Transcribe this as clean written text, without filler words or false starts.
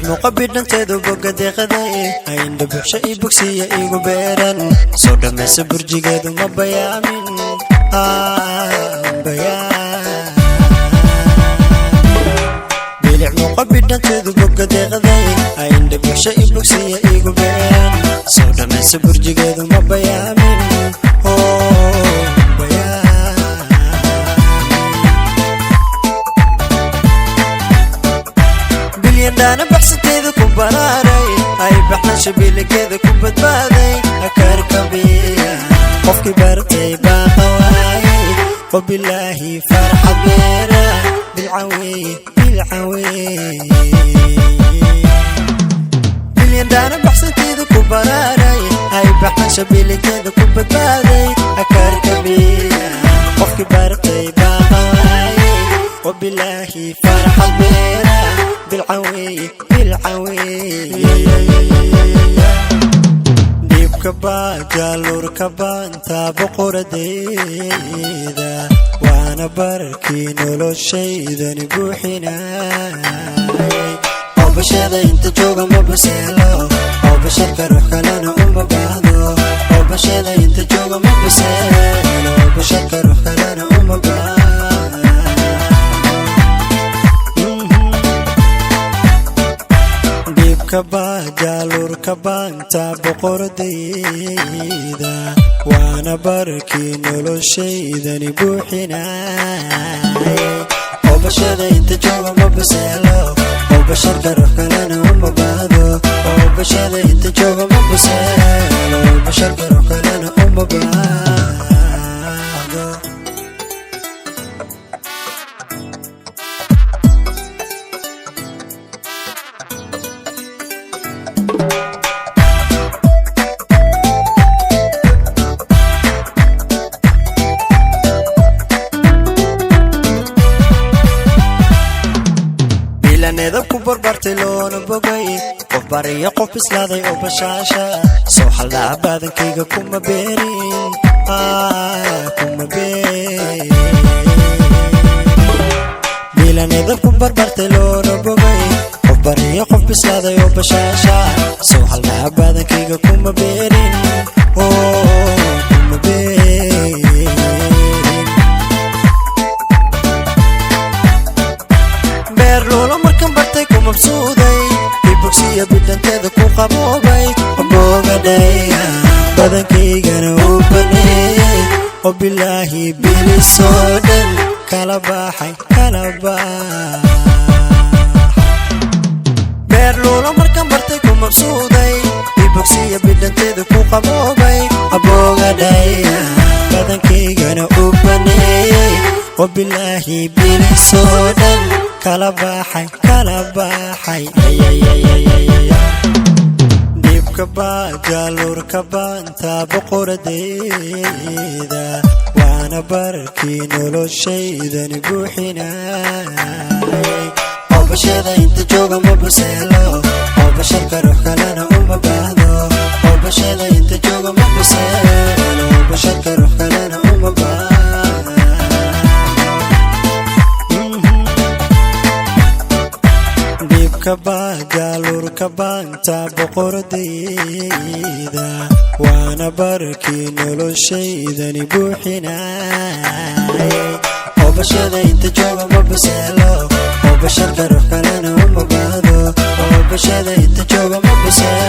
Muuqa bidhanteedu boga deeqaday, ayndha buxsha i bogsiya igu beeran. Soo dhammaysa burjigeedu ma bayaamin bayaan. Bilic muuqa bidhanteedu boga deeqaday, ayndha buxsha i bogsiya igu beeran. Soo dhammaysa burjigeedu ma bayaamin, oh bayaamin. Bilyandhaana baxsanteeda ku baraaray, ay baxnasha biligeeda ku badbaaday. Akarkabiya qofkii bartay baa qawaayay, wabilaahi farxad beera bilcaweeye bilcaweeye. Bilyandhaana baxsanteeda ku baraaray, ay baxnasha biligeeda ku badbaaday. Akarkabiya qofkii bartay baa qawaayay, wabilaahi farxad beera bilcaweeye bilcaweeye. Dhiibka baajaaluurka baanta boqoradayda, waana barkii noloshaydani buuxinayay. Oo bashada inta jooga ma baseelo, oo basharka ruux kalena uma baahdo. Oo bashada inta jooga ma baseelo, oo basharka ruux kalena uma baahdo. Dhiibka baajaaluurka baanta boqoradayda, waana barkii noloshaydani buuxinayay. Oo bashada inta jooga ma baseelo, oo basharka ruux kalena uma baahdo. Oo bashada inta jooga ma baseelo, oo basharka ruux kalena uma baahdo. Bilaneeda ku barbartay loona bogay, qof bariyo qof bislaaday oo bashaasha. Soo haldhaa baadankayga kuma beerin, kuma beerin. Bilaneeda ku barbartay loona bogay, qof bariyo qof bislaaday oo bashaasha. Soo haldhaa baadankayga kuma beerin, oh kuma beerin. Beer luula markan bartay ku mabsuuday, ibogsiya bidhanteeda ku qaboobay. Boogadhaya badankaygana uu baneeyey, oo bilaahi bilisoo dhan kala baxay kala bax. Beer luula markan bartay ku mabsuuday, ibogsiya bidhanteeda ku qaboobay. Aboogadhaya badankaygana uu baneeyey, oo bilaahi bilisoo dhan kala baxay kala baxay. Dhiibka baajaaluurka baanta boqoradayda, waana barkii noloshaydani buuxinayay. Oo bashada inta jooga ma baseelo, oo basharka ruux kalena uma baahdo. Oo bashada inta jooga ma baseelo, oo basharka ruux kalena uma baahdo. Dhiibka baajaaluurka baanta boqoradayda, waana barkii noloshaydani buuxinayay. Oo bashada inta jooga ma baseelo, oo basharka ruux kalena uma baahdo. Oo bashada inta jooga ma baseelo.